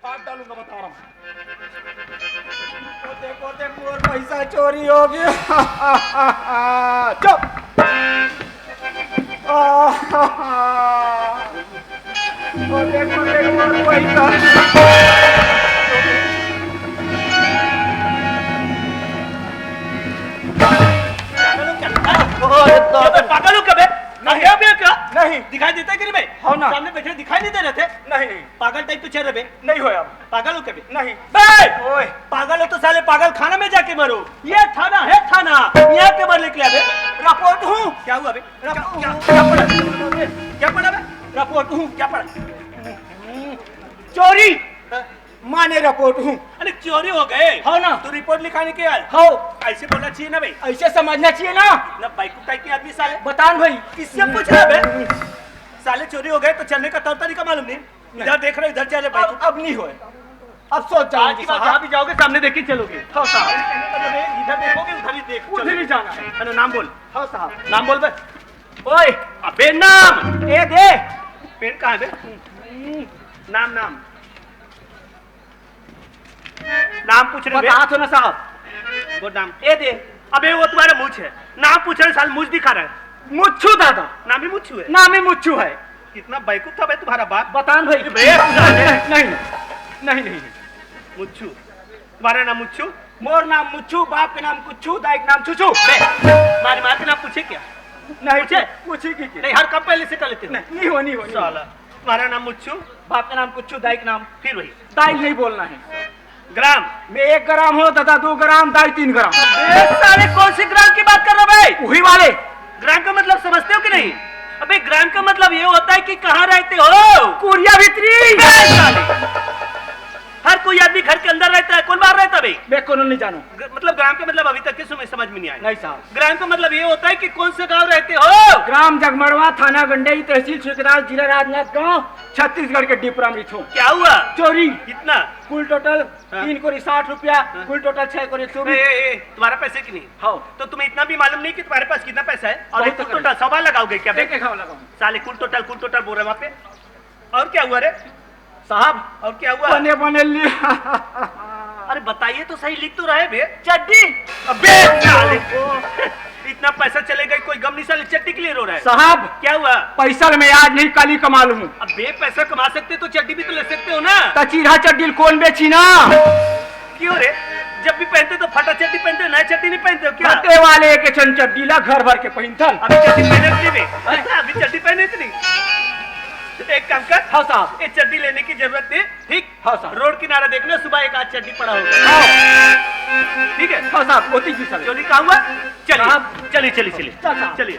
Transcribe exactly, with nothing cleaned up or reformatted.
काट डालूंगा, बता रहा हूँ। देखो, देखो, देखो, मोर पैसा चोरी हो गया। चुप। देखो, देखो, देखो, मोर पैसा। पागल हो क्या? अरे, दादा। पागल हो क्या बे? नहीं। क्या बे क्या? नहीं। दिखाई देता है कि नहीं बे? हो ना। सामने बैठे दिखाई नहीं दे रहे थे? नहीं, नहीं। पागल टाइप तो चल रहे बे। नहीं होया। पागल हो क्या बे? नहीं। बे! ओए। पागल हो तो साले पागल खाना में जाके मरो। ये थाना है थाना, यहाँ के मरने के लिए बे। रिपोर्ट हूँ। क्या हुआ बे? क्या, क्या, क्या पढ़ा? क्या पढ़ा बे? रिपोर्ट हूँ। क्या पढ़ा? चोरी। हाँ। माने रिपोर्ट हूँ। अरे चोरी हो गए? हो ना। तो रिपोर्ट लिखाने के आए? हो। ऐसे बोलना चाहिए ना भाई। ऐसे समझना चाहिए ना। इतना बेवकूफ टाइप के आदमी साले। बतान भाई। किससे पूछ रहा बे? साले चोरी हो गए तो चलने का तौर तरीका मालूम नहीं। इधर देख रहे, इधर चले भाई। अब, अब नहीं होए। अब सोच जाओ आज की बात, साहब। जहाँ भी जाओगे सामने देख के चलोगे। हाँ साहब। इधर देखोगे, उधर ही देख उधर ही जाना है। अरे नाम बोल। हाँ साहब। नाम बोल बे। ओए। अबे नाम। ए दे। पेन कहाँ है बे? नाम, नाम। नाम पूछ रहे बे? बता तो ना साहब। वो नाम। ए दे। अबे वो तुम्हारा मुछ है। नाम पूछ रहे, साल मुछ दिखा रहा है। मुच्छू दादा। नाम ही मुच्छू है। नाम ही मुच्छू है। कितना बेवकूफ था बे तुम्हारा बाप। बतान भाई। बे, नहीं, नहीं, नहीं, नहीं। मुच्छू। तुम्हारा नाम मुच्छू? मोर नाम मुच्छू, बाप के नाम कुच्छू, दाई के नाम छुछू। बे, मारी माँ के नाम पूछे क्या? नहीं, पूछे? पूछे की, की? नहीं, हर काम पहले से कर लेते हो। नहीं, नहीं हो, नहीं हो, नहीं हो। साला, तुम्हारा नाम मुच्छू? बाप के नाम कुच्छू, दाई के नाम? फिर वही। दाई नहीं बोलना है। ग्राम? मैं एक ग्राम हो, दादा दो ग्राम, दाई तीन ग्राम। ए, साले, कौन से ग्राम की बात कर रहे हो भाई? वही वाले। ग्राम का मतलब समझते हो कि नहीं? अबे, ग्राम का मतलब ये होता है कि कहाँ रहते हो। कुरिया भीतरी। बे, साले। हर कोई आदमी घर के अंदर रहता है, कौन बाहर रहता है भाई? मैं कोनो नहीं जानू। ग-, मतलब ग्राम का मतलब अभी तक के समय समझ में नहीं आया। नहीं साहब। ग्राम का मतलब ये होता है कि कौन से गांव रहते हो? ग्राम जगमड़वा, थाना गंडई, तहसील सुखदास, जिला राजनांदगांव, छत्तीसगढ़ के डिपरा में रहूं। क्या हुआ? चोरी। कितना? कुल टोटल हाँ। तीन कोरी साठ रुपया, हाँ। कुल टोटल छह कोरी चोरी। ए, ए, ए, तुम्हारा पैसे की नहीं? हाँ। तो तुम्हें इतना भी मालूम नहीं कि तुम्हारे पास कितना पैसा है? और बहुत कुल टोटल सवा लगाओगे क्या बे? एक, एक हाँ लगाऊं। साले कुल टोटल, कुल टोटल बोल रहे वहाँ पे। और क्या हुआ रे? साहब, और क्या हुआ? बने, बने लिया। अरे बताइए तो सही, लिख तो रहे बे। चड्डी। अबे साले, इतना पैसा चले गए, कोई गम नहीं साले, चड्डी के लिए रो रहा है। साहब, क्या हुआ? पैसा मैं आज नहीं, कल ही कमा लूं। अबे पैसा कमा सकते तो चड्डी भी तो ले सकते हो ना। तो चीरहा चड्डी कौन बेची ना? क्यों रे? जब भी पहनते तो फटा चड्डी पहनते हो, नया चड्डी नहीं पहनते हो क्या? फटे वाले एक छन चड्डी ला घर भर के पहिनथन। अभी चड्डी पहने कि नहीं बे? हैं? अभी चड्डी पहने कि नहीं? एक काम कर। हाँ साहब। ये चड्डी लेने की जरूरत नहीं, ठीक? हाँ साहब। रोड किनारा देखना, सुबह एक आध चड्डी पड़ा होगा। हाँ। ठीक है? हाँ साहब, होती जी साहब। चोरी कहाँ हुआ? चलिए। साहब। चलिए, चलिए, चलिए। चल साहब। चलिए।